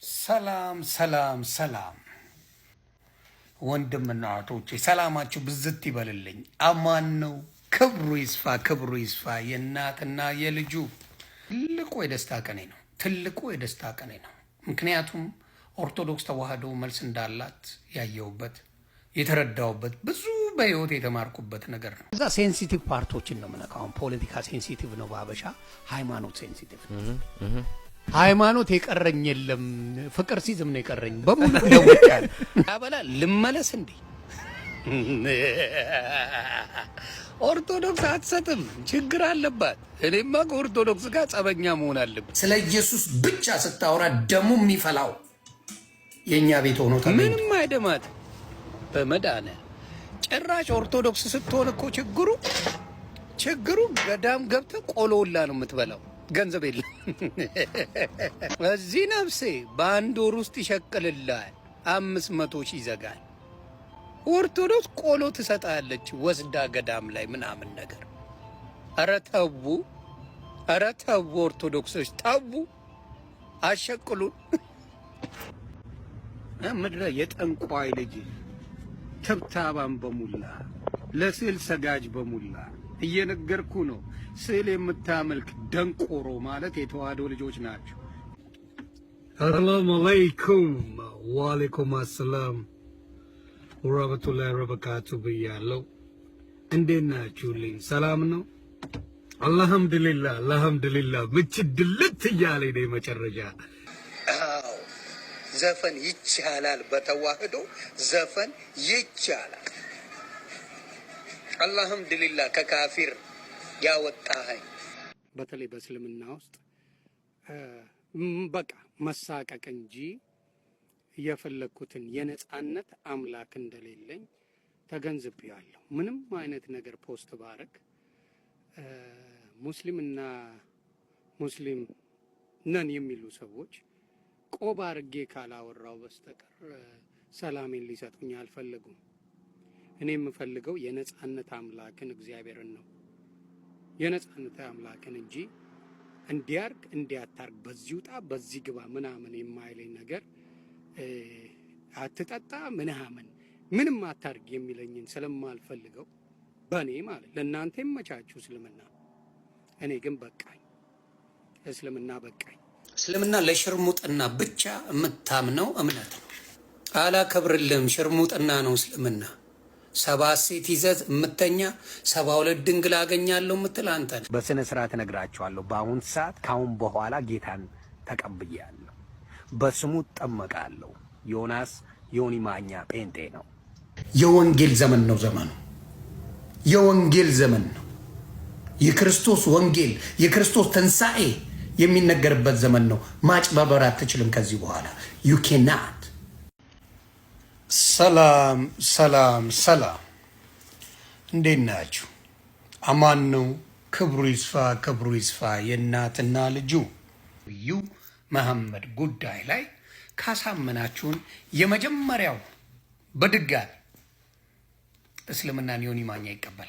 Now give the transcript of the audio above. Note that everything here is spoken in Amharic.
ሰላም ሰላም ሰላም ወንድምና እህቶቼ ሰላማችሁ ብዝት ይበልልኝ። አማን ነው። ክብሩ ይስፋ፣ ክብሩ ይስፋ። የእናትና የልጁ ትልቁ የደስታ ቀኔ ነው። ትልቁ የደስታ ቀኔ ነው። ምክንያቱም ኦርቶዶክስ ተዋህዶ መልስ እንዳላት ያየሁበት፣ የተረዳሁበት፣ ብዙ በህይወት የተማርኩበት ነገር ነው። እዛ sensitive part ኦችን ነው የምነካው። አሁን ፖለቲካ sensitive ነው በአበሻ፣ ሃይማኖት sensitive ነው። ሃይማኖት የቀረኝ የለም። ፍቅር ሲዝም ነው የቀረኝ በሙሉ ለውጫለሁ። ያበላ ልመለስ እንዴ? ኦርቶዶክስ አትሰጥም፣ ችግር አለባት። እኔማ ከኦርቶዶክስ ጋር ጸበኛ መሆን አለብን። ስለ ኢየሱስ ብቻ ስታወራ ደሙ የሚፈላው የእኛ ቤት ሆኖ ምንም አይደማት በመዳነ ጭራሽ ኦርቶዶክስ ስትሆን እኮ ችግሩ ገዳም ገብተህ ቆሎላ ነው የምትበላው። ገንዘብ የለም። እዚህ ነፍሴ በአንድ ወር ውስጥ ይሸቅልልሃል፣ 500,000 ይዘጋል። ኦርቶዶክስ ቆሎ ትሰጣለች ወስዳ ገዳም ላይ ምናምን ነገር። ኧረ ተዉ፣ ኧረ ተዉ፣ ኦርቶዶክሶች ተዉ፣ አሸቅሉን። ምድረ የጠንቋይ ልጅ ትብታባን በሙላ ለስዕል ሰጋጅ በሙላ እየነገርኩ ነው። ስዕል የምታመልክ ደንቆሮ ማለት የተዋህዶ ልጆች ናቸው። አሰላሙ አለይኩም ወአለይኩም አሰላም ወራህመቱላሂ ወበረካቱ ብያለሁ። እንዴት ናችሁልኝ? ሰላም ነው? አልሐምዱሊላህ አልሐምዱሊላህ። ምች ድልት እያለኝ ነው የመጨረሻ። አዎ ዘፈን ይቻላል፣ በተዋህዶ ዘፈን ይቻላል። አልሐምዱሊላህ ከካፊር ያወጣኸኝ። በተለይ በእስልምና ውስጥ በቃ መሳቀቅ እንጂ የፈለግኩትን የነጻነት አምላክ እንደሌለኝ ተገንዝቤያለሁ። ምንም አይነት ነገር post ባረግ ሙስሊምና ሙስሊም ነን የሚሉ ሰዎች ቆብ አርጌ ካላወራው በስተቀር ሰላሜን ሊሰጡኝ አልፈለጉም። እኔ የምፈልገው የነጻነት አምላክን እግዚአብሔርን ነው። የነጻነት አምላክን እንጂ እንዲያርግ እንዲያታርግ፣ በዚህ ውጣ በዚህ ግባ ምናምን የማይለኝ ነገር፣ አትጠጣ ምናምን ምንም አታርግ የሚለኝን ስለማልፈልገው በእኔ ማለት ለእናንተ ይመቻችሁ እስልምና፣ እኔ ግን በቃኝ፣ እስልምና በቃኝ። እስልምና ለሽርሙጥና ብቻ የምታምነው እምነት ነው። አላከብርልም። ሽርሙጥና ነው እስልምና። 70 ሴት ይዘህ የምተኛ፣ 72 ድንግል አገኛለሁ የምትል አንተ ነህ። በስነ ስርዓት እነግራቸዋለሁ። በአሁን ሰዓት ከአሁን በኋላ ጌታን ተቀብያለሁ፣ በስሙ እጠመቃለሁ። ዮናስ ዮኒ ማኛ ጴንጤ ነው። የወንጌል ዘመን ነው። ዘመኑ የወንጌል ዘመን ነው። የክርስቶስ ወንጌል የክርስቶስ ትንሣኤ የሚነገርበት ዘመን ነው። ማጭበርበር አትችልም ከዚህ በኋላ ዩ ኬናት። ሰላም ሰላም ሰላም፣ እንዴት ናችሁ? አማን ነው። ክብሩ ይስፋ፣ ክብሩ ይስፋ። የእናትና ልጁ ዩ መሐመድ ጉዳይ ላይ ካሳመናችሁን የመጀመሪያው በድጋሚ እስልምናን ዮኒ ማኛ ይቀበላል።